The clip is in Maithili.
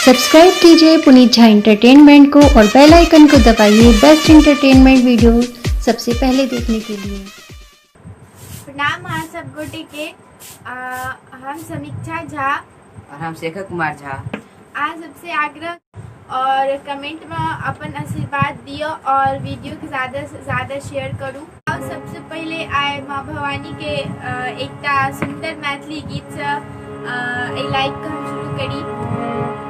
सब्सक्राइब कीजिए पुनीत झा एंटरटेनमेंट को और बेल आइकन को दबाइए बेस्ट एंटरटेनमेंट वीडियो सबसे पहले देखने के लिए। प्रणाम अहाँ सब गोटे के। हम समीक्षा झा और हम शेखर कुमार झा। अहाँ सबसे आग्रह और कमेंट में अपन आशीर्वाद दियो और वीडियो के ज़्यादा से ज़्यादा शेयर करू। और सबसे पहले आए माँ भवानी के एकटा सुंदर मैथिली गीत से एहि लाइव के हम शुरू करी।